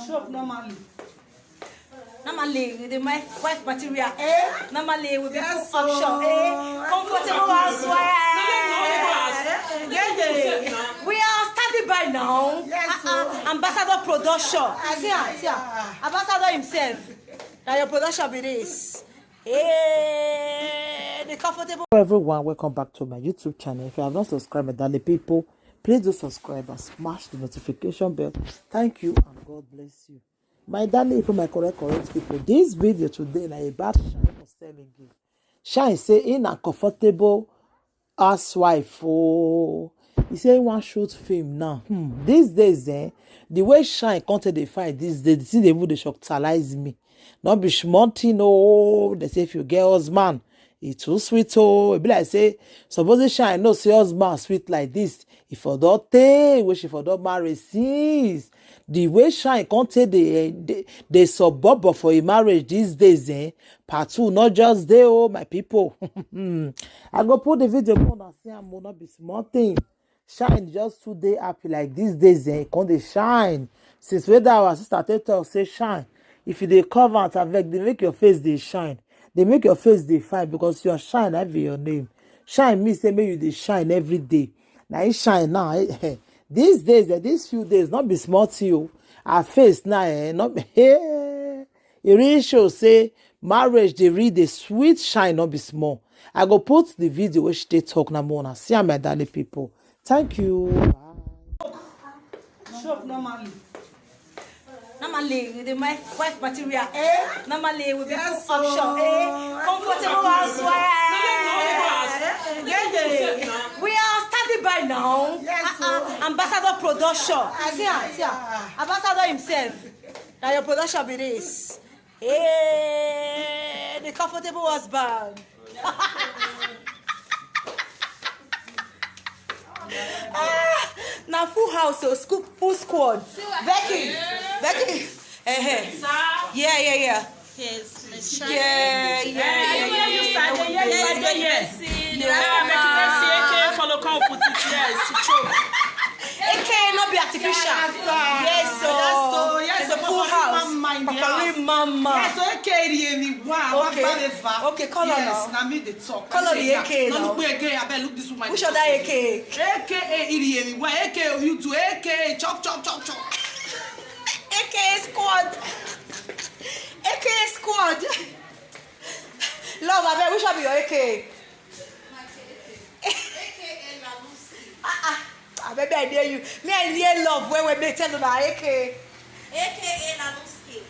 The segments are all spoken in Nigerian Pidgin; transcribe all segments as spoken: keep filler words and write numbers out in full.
Shop normally. Normally, with the wife, wife material, eh? Normally, we be yes, full option, eh? Comfortable housewife. Yeah, yeah. We are standing by now. Yes, uh-uh. Ambassador production. See her, see her. Ambassador himself. Now your production be this. Hey, the comfortable. Hello everyone, welcome back to my YouTube channel. If you have not subscribed, my darling people, please do subscribe and smash the notification bell. Thank you and God bless you. My darling people, my correct, correct people, this video today na about Shine for selling gift. Shine say in a comfortable housewife. Oh, he say he wan shoot film now. Hmm. These days, eh, the way Shine come take dey find these days, the thing dey even dey shocktalize me. No be small thing, oh. They say if you get husband, e too sweet, oh. E be like say, suppose Shine know say husband sweet like this, if for don tey wey she for don marry since. The way Shine come take dey, eh, dey, dey suburb for a marriage these days, eh? Part two, not just dey, oh, my people. I go put the video, come and see am, oh, no be small thing. Shine just too dey happy like these days, eh? E come dey shine. Since wey that our sister take talk say, Shine, if you dey cover out, abeg, dey make your face dey shine. Dey make your face dey fine, because your shine na be your name. Shine mean say make you dey shine every day. Na e shine now, eh, eh. These days, eh, these few days, no be small thing, oh. Her face now, eh, no be, hey. E really show say marriage dey really dey sweet Shine, no be small. I go put the video wey she take talk na more una see am, my darling people. Thank you. Bye. Shop normally. Normally, with the wife, wife material, eh? Normally, we be yes, full option, eh? Comfortable housewife. Yeah, yeah. We are standing by now. Yes, uh-uh. Ambassador production. See her, see her. Ambassador himself. Now your production be this. Hey, the comfortable husband. Ah, na full house, so school, full squad. Becky, Becky, eh, eh. Yeah, yeah, yeah. Yes, Miss Shine. Yeah, yeah, yeah, yeah, yeah. Yes, yes, yes. Yeah, make it S A K follow come put it. Yes, true. A K no be artificial. Yes, so that's so, yes, it's a full house. Properly mama. Yes, so A K really me. Wow, okay. Okay, call her now. Yes, na me dey talk. Call her the A K now. No look again, abeg, look this woman. Which other A K? A K A Iriemi. Why A K you do? A K chop, chop, chop, chop. A K squad. A K squad. Love, abeg, which one be your A K? Ah, ah. Ah, baby, I dare you. Me, I near love. Where we may tell you about A K. A K A Laluski.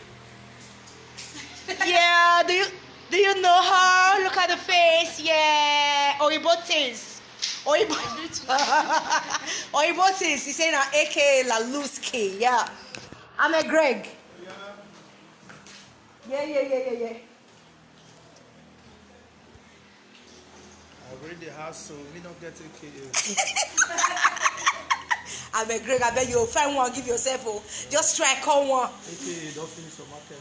Yeah, do you, do you know her? Look at the face. Yeah, Oyibo things. Oyibo, Oyibo things. He say na A K A Laluski. Yeah, I'm a Greg. Yeah, yeah, yeah, yeah, yeah. I read the house, so me not get A K A. I'm a Greg. I bet you find one, give yourself, oh. Just try call one. A K A don't finish for market.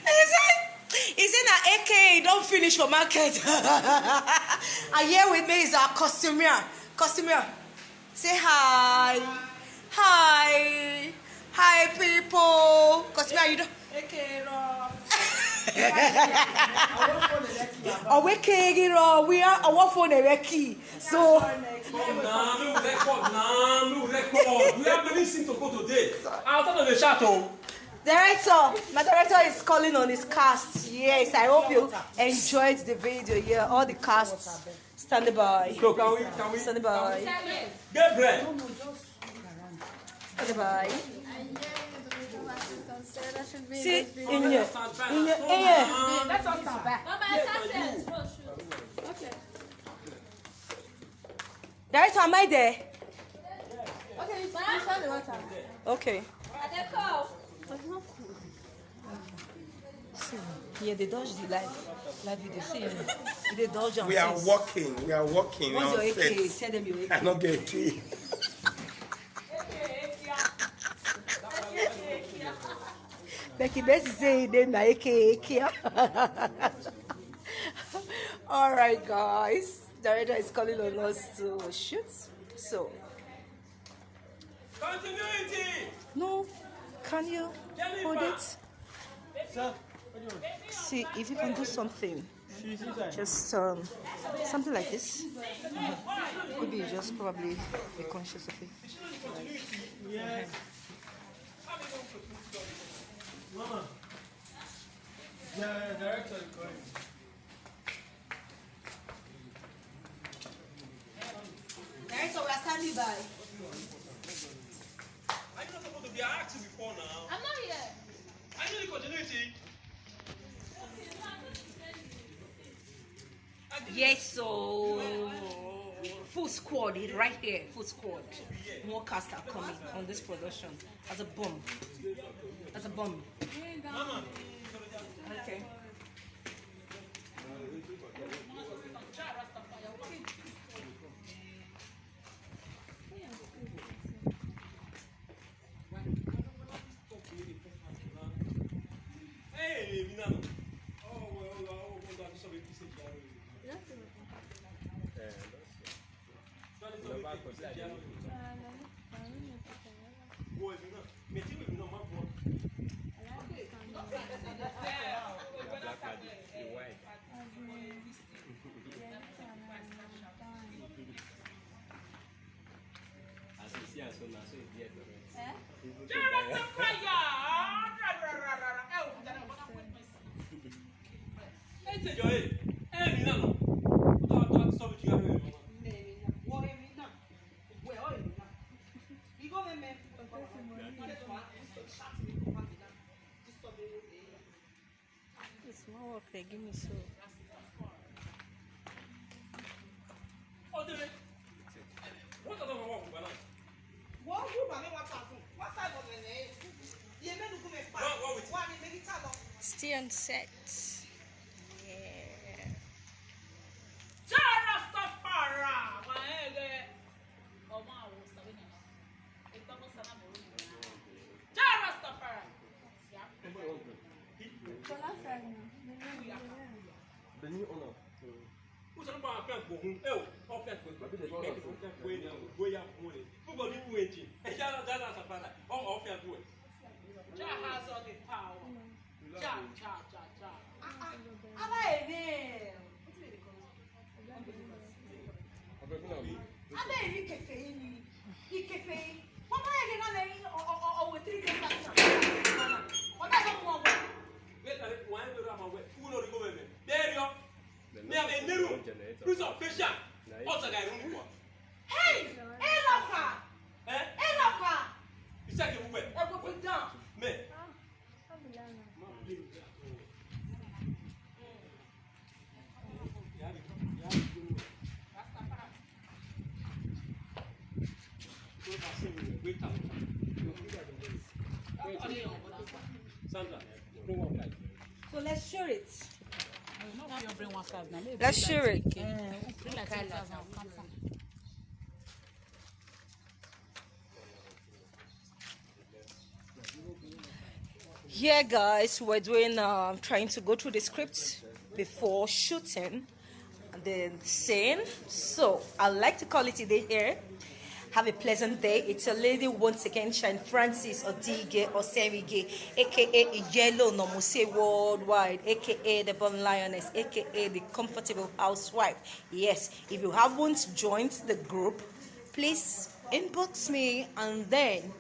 He said, he said that A K A don't finish for market. And here with me is our customer. Customer. Say hi. Hi. Hi, people. Cause me and you don't. Ekero. Awekegiro. We are our phone Ereki. So. Come now, no record now, no record. We have many things to go today. I'll tell them the chat, oh. Director, my director is calling on his cast. Yes, I hope you enjoyed the video. Yeah, all the casts. Stand by. So can we, can we, Stand by. Gabriel. Stand by. See, in here. In here. In here. Let us stand back. Director, am I there? Okay, you stand the water. Okay. See, yeah, they dodge the life. Life, you dey see, eh? They dodge and We are working. We are working. What's your A K? Tell them your A K. I no get A K. Becky Bessie say they na A K A. All right, guys. Director is calling on us to shoot. So. No, can you hold it? See if you can do something. Just um, something like this. Maybe you just probably be conscious of it. Yes. Mama. The director is calling. Director, we are standing by. Are you not supposed to be asking before now? I'm not here. Are you the continuity? Yes, so full squad right here, full squad. More cast are coming on this production. As a bomb. As a bomb. Okay. As you see, as soon as so, it's there. Eh? Even to die. Ẹ jẹ́ jọ, ẹ, ẹ mi náà lọ. Ó tọ́, ó tọ́, sọ mi jù yàrá rẹ̀ lọ. Wọ́n rí mi náà. Wẹ̀ ọ́ èmi náà. Ìgò mẹ́mẹ́. It's more work they give me so. Stay on set. Yeah. The new owner. Who said about affair go home? Eh, oh, affair go. Abi the new owner. Go ya, go ya, go ya. Who go do engine? Eh, ya, that, that's a father. Oh, affair go. Jah has all the power. Jah, Jah, Jah, Jah. Ah, ah. Ala ene. Abeg, una be. Abeg, you kefe ni. You kefe. Mama, you get another or or or with three days after. Mama, you don't want. Wait, wait, wait, wait, wait. Who no go with me? There you. Me have a new room. Use of facial. Also, guy room. Hey, hey, Rafa. Eh? Hey, Rafa. You check your way. I go put down. Me. Sandra, bring one five. So let's share it. Let's share it. Bring like ten thousand, I'll count am. Yeah, guys, we're doing, uh, trying to go through the script before shooting and then saying. So, I like to call it a day here. Have a pleasant day. It's your lady once again, Shine Francis Odige Oserige, A K A Yellow Nomuse Worldwide, A K A the Born Lioness, A K A the Comfortable Housewife. Yes, if you haven't joined the group, please inbox me and then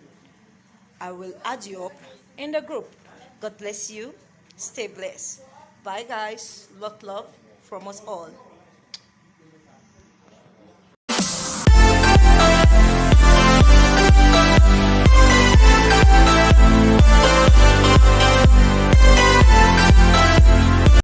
I will add you up in the group. God bless you. Stay blessed. Bye, guys. Lot love from us all.